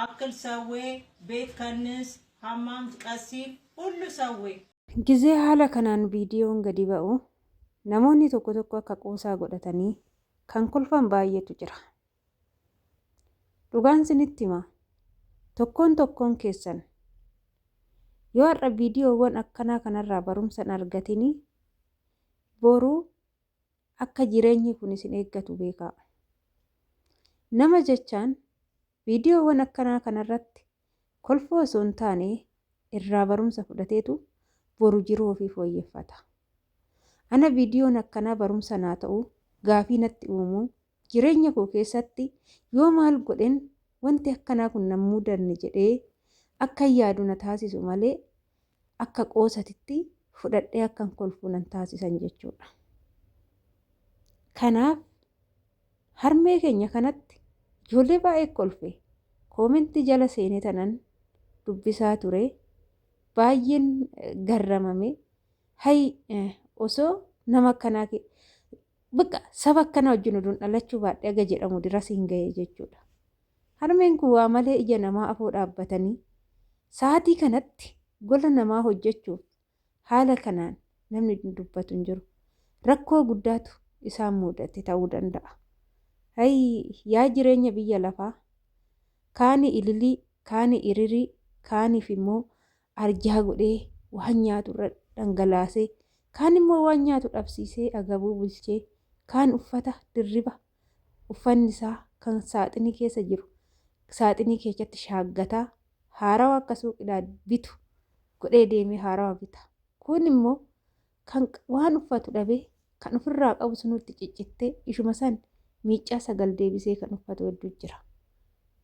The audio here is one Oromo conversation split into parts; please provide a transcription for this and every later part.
አክል ሰዌ ቤት ከንስ ሀማም ቀሲል ሁሉ ሰዌ። Gizee haala kanaan viidiyoon gadi ba'u namoonni tokko tokko akka qoosaa godhatanii kan kolfan baay'eetu jira. Dhugaan sinitti hima, tokkoon tokkoon keessan yoo har'a viidiyoowwan akkanaa kanarraa barumsa hin argatinii boru akka jireenyi kun isin eeggatu beekaa. Nama jechaan viidiyoowwan akkanaa kanarratti kolfuu osoo hin taane irraa barumsa fudhateetu boru jiruu ofii fooyyeffata. Ana viidiyoon akkanaa barumsa naa ta'u, gaafii natti uumuu, jireenya koo keessatti yoo maal godhen wanti akkanaa kun nan mudanne jedhee akkan yaadu na taasisu malee akka qoosatitti fudhadhee akkan kolfu nan taasisan jechuudha. Kanaaf harmee keenya kanatti ijoollee baay'ee kolfe, koomentii jala seenee tanan dubbisaa ture, baay'een garramame. Hay, osoo nama akkanaa bakka saba akkanaa wajjin oduun dhalachuu baadhee aga jedhamu diras hin ga'e jechuudha. Harmeen kun waa malee ija namaa afoo dhaabbatanii sa'aatii kanatti gola namaa hojjechuuf haala kanaan namni dubbatu hin jiru. Rakkoo guddaatu isaan mudate ta'uu danda'a. Hay yaa jireenya biyya lafaa, kaani ililii, kaani iririi, kaaniif immoo arjaa godhee waan nyaatu irra dhangalaasee, kaan immoo waan nyaatu dhabsiisee agabuu bulchee, kaan uffata dirriba uffanni isaa kan saaxinii keessa jiru saaxinii keessatti shaaggataa haarawa akka suuqidhaa bitu godhee deemee haarawa bita. Kun immoo kan waan uffatu dhabee kan ofirraa qabu sunutti ciccittee ishuma san miiccaa sagal deebisee kan uffatu hedduu jira.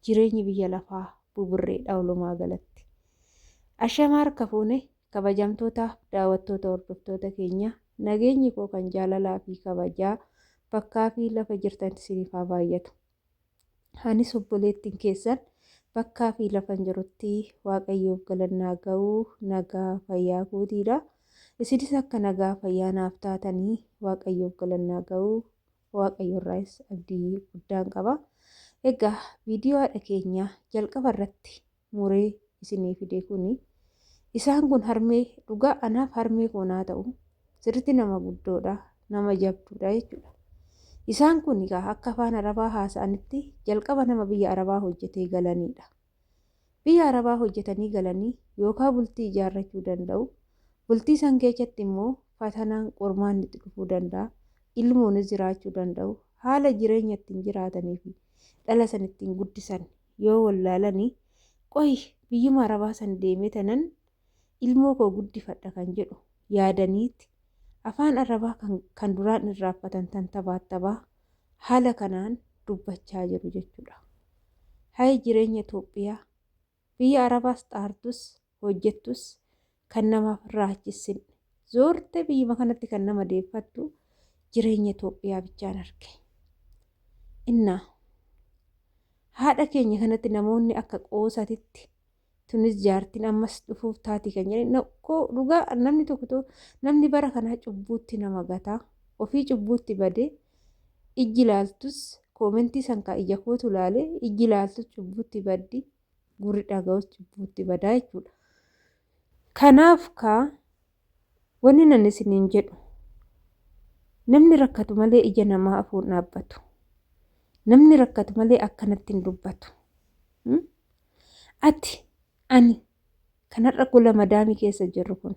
Jireenyi biyya lafaa buburreedha walumaa galatti. Ashamaa harka fuune, kabajamtoota daawwattoota, hordoftoota keenya, nageenyi koo kan jaalalaa fi kabajaa bakkaa fi lafa jirtan isiniif haa baay'atu. Anis obboleettiin keessan bakkaa fi lafan jirutti Waaqayyoof galannaa ga'uu nagaa fayyaa kootiidha. Isinis akka nagaa fayyaa naaf taatanii Waaqayyoof galannaa ga'uu Waaqayyo irraayis abdii guddaan qaba. Egaa viidiyoo haadha keenyaa jalqaba irratti muree isinii fide kuni, isaan kun harmee dhugaa anaaf harmee koo naa ta'u, sirriitti nama guddoodha, nama jabduudha jechuudha. Isaan kun egaa akka afaan Arabaa haasa'anitti jalqaba nama biyya Arabaa hojjetee galanidha. Biyya Arabaa hojjetanii galanii yookaan bultii ijaarrachuu danda'u. Bultii san keessatti immoo fatanaan qormaanni itti dhufuu danda'a. Ilmoonis jiraachuu danda'u. Haala jireenya ittiin jiraatanii fi dhala san ittiin guddisan yoo wallaalanii, qoy biyyuma Arabaa san deemee tanan ilmoo koo guddifadha kan jedhu yaadaniiti afaan Arabaa kan duraan irraanfatan tan tabaattabaa haala kanaan dubbachaa jiru jechuudha. Hayi jireenya Itoophiyaa, biyya Arabaas xaartus hojjettus kan namaaf raachissin zoorte biyyuma kanatti kan nama deeffattu jireenya Itoophiyaa bichaan arge. Innaa haadha keenya kanatti namoonni akka qoosatitti tunis jaartiin ammas dhufuuf taati kan jedhan dhugaa namni tokko, namni bara kanaa cubbuutti nama gataa, ofii cubbuutti badee ijji ilaaltus koomentii san kaa ija kootu ilaale, ijji ilaaltus cubbuutti baddi, gurri dhaga'us cubbuutti badaa jechuudha. Kanaaf kaa wanni nan isiniin jedhu, namni rakkatu malee ija namaa afuun dhaabbatu. Namni rakkatu malee akkanatti hin dubbatu. Ati, ani kanarra gola madaamii keessa jirru kun,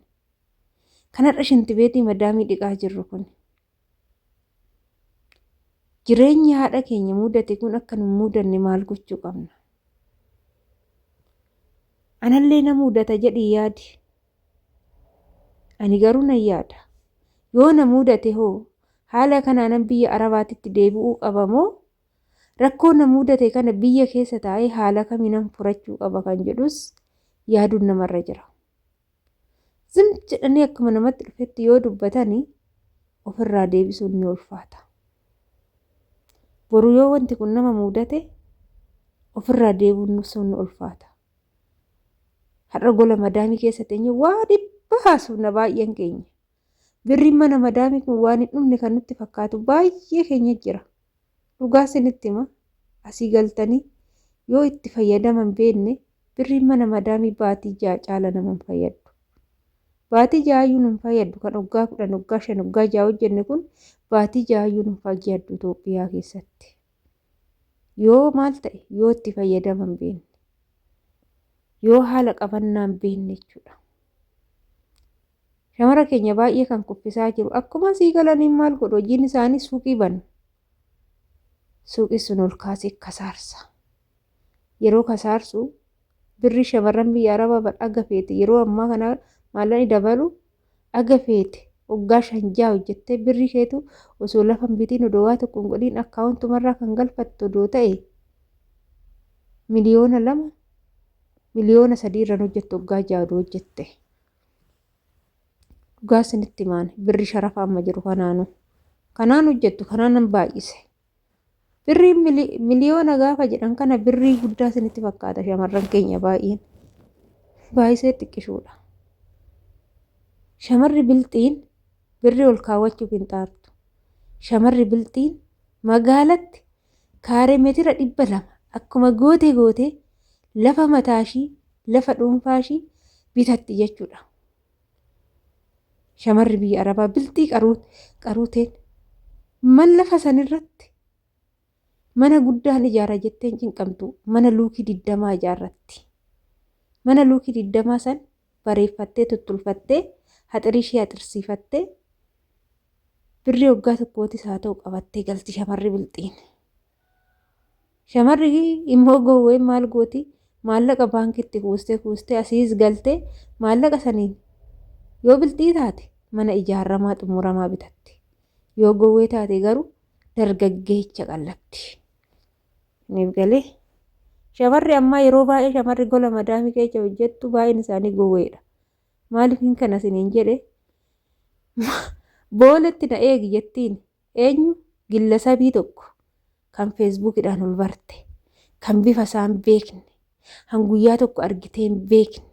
kanarra shintibeetii madaamii dhiqaa jirru kun, jireenyi haadha keenya mudate kun akka nu mudanne maal gochuu qabna? Anallee na mudata jedhii yaadi. Ani garuu nan yaada. Yoo na mudate hoo haala kanaanan biyya Arabaatitti deebi'uu qaba moo rakkoo na mudate kana biyya keessa taa'ee haala kamiinan furachuu qaba kan jedhus yaaduun namarra jira. Zim jedhanii akkuma namatti dhufetti yoo dubbatani ofirraa deebisuun ni ulfaata. Boru yoo wanti kun nama mudate ofirraa deebiin sun ni ulfaata. Har'a gola madaamii keessa teenye waa dhibba haasofna baay'een keenya. Birriin mana madaamii kun waan hin dhumne kan nutti fakkaatu baay'ee keenya jira. Dhugaa isinitti hima, asii galtanii Yoo itti fayyadama hin beekne birriin mana madaamii baatii 6 caala nama hin fayyaddu. Baatii ja'aayyuu nu hin fayyaddu kan waggaa 10, waggaa 5, waggaa 6 hojjenne kun baatii ja'aayyuu nu hin fayyaddu Itoophiyaa keessatti. Yoo maal ta'e yoo itti fayyadama hin beekne. Yoo haala qabannaa hin beekne jechuudha. Shamara keenya baay'ee kan kuffisaa jiru akkuma sii galaniin maal godhu hojiin isaanii suuqii banu. Suuqii sun ol kaasee kasaarsa. Yeroo kasaarsu birri shamarran biyya arabaa bar aga feete yeroo ammaa kana maallaqni dabalu aga feete waggaa shan ja'a hojjettee birri keetu osoo lafa hin bitiin odoo waa tokko hin godhiin akkaawuntumarraa kan galfattu odoo ta'e 2 miliyoona 3 miliyoona irraan hojjettu waggaa 6 odoo hojjette. Dhugaa isinitti himaan birri sharafa amma jiru kanaanu. Kanaan hojjettu kanaan baay'ise. Birrii miliyoona gaafa jedhan kana birrii guddaa isinitti fakkaata shamarran keenya baay'een. Baay'isee xiqqishuudha. Shamarri bilxiin birrii ol kaawwachuuf hin xaartu. Shamarri bilxiin magaalatti kaaree meetira 200 akkuma gootee gootee lafa mataashii lafa dhuunfaashii bitatti jechuudha. Shamarri biyya Arabaa bilxii qaruuteen man lafa sanirratti mana guddaan ijaara jettee hin cinqamtu mana luukii 20 ijaarratti. Mana luukii 20 san bareeffattee tuttulfattee haxirii ishee haxirsiifattee birrii waggaa tokkootis haa ta'u qabattee galti shamarri bilxiin. Shamarri immoo gowween maal gooti maallaqa baankitti kuustee kuustee asiis galtee maallaqa saniin yoo bilxii taate mana ijaaramaa xumuramaa bitatti. Yoo gowwee taate garuu dargaggeecha qallabdi. Niif galee shamarri ammaa yeroo baay'ee shamarri gola madaamii keessa hojjettu baay'een isaanii gowweedha. Maaliif hin kana isiniin jedhe booletti na eegi jettiin eenyu gillasabii tokko kan feesbuukidhaan ol barte kan bifa isaa hin beekne kan guyyaa tokko argitee hin beekne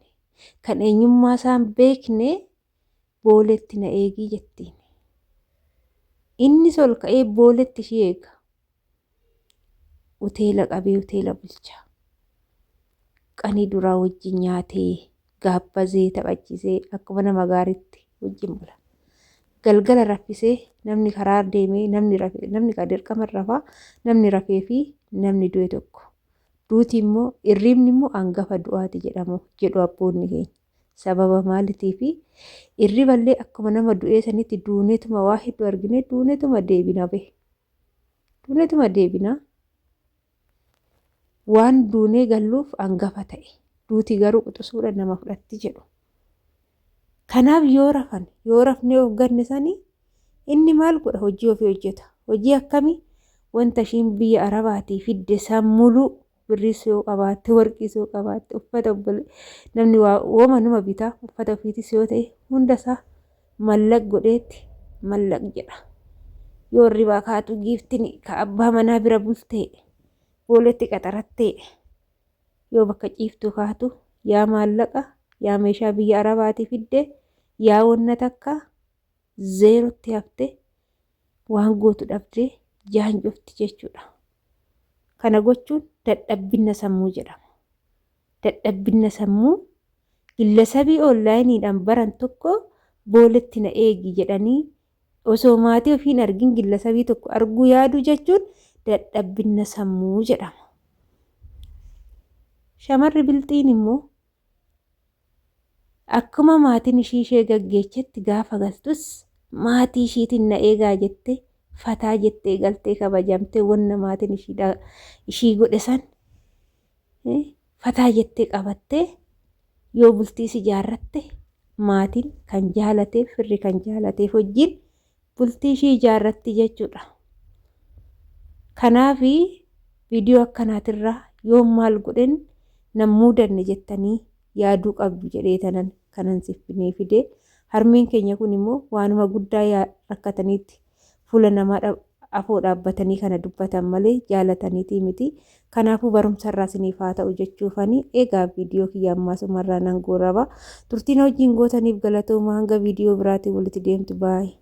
kan eenyummaa isaa hin beekne booletti na eegii jettiin. Innis ol ka'ee booletti ishee eega. Hoteela qabee hoteela bulcha. Qanii duraa wajjin nyaatee gaabbazee taphachiisee akkuma nama gaariitti wajjin bula. Galgala raffisee namni karaa deemee namni rafe namni kan dirqama rafaa namni rafee fi namni du'e tokko. Duuti immoo irriibni immoo hangafa du'aati jedhamu jedhu abboonni keenya. Sababa maalitii fi irriballee akkuma nama du'ee sanitti duuneetuma waa hedduu argine duuneetuma deebina bahe. Duuneetuma deebina. Waan duunee galluuf hangafa ta'e. Duuti garuu quxisuudha nama fudhatti jedhu. Kanaaf yoo rafan yoo rafnee of ganne sanii inni maal godha hojii ofii hojjeta. Hojii akkamii wanta ishiin biyya Arabaatii fidde san muluu birriis yoo qabaatte warqiis yoo qabaatte uffata namni wooma numa bitaa uffata ofiitis yoo ta'e hundasaa mallaq godheetti mallaq jedha. Yoo hirribaa kaatu giiftiin ka abbaa manaa bira bultee booletti qaxarattee yoo bakka ciiftu kaatu yaa maallaqa yaa meeshaa biyya Arabaatii fidde yaa wanna takka zeerotti hafte waan gootu dhabdee jaanjofti jechuudha. Kana gochuun dadhabbinna sammuu jedhama. Dadhabbinna sammuu gillasabii onlaayiniidhaan baran tokko booletti na eegi jedhanii osoo maatii ofii hin argin gillasabii tokko arguu yaaduu jechuun dadhabbinna sammuu jedhama. Shamarri bilxiin immoo akkuma maatiin ishii ishee gaggeechetti gaafa galtus maatii ishiitiin na eegaa jettee fataa jettee galtee kabajamtee wanna maatiin ishii godhe san fataa jettee qabattee yoo bultiis ijaarratte maatiin kan jaalateef firri kan jaalateef wajjin bultii ishii ijaarratti jechuudha. Kanaafi viidiyoo akkanaatirraa yoo maal godhen nan muudanne jettanii yaaduu qabdu jedhee tanan kanan siffinee fide. Harmeen keenya kun immoo waanuma guddaa rakkataniitti fuula namaa afoo dhaabbatanii kana dubbatan malee jaalataniitii miti. Kanaafuu barumsa irraa isiniif haa ta'u jechuufani egaa viidiyoo kiyya ammaa sumarraa nan gooraba. Turtiin wajjin gootaniif galatooma hanga viidiyoo biraatiin walitti deemtu baay'ee.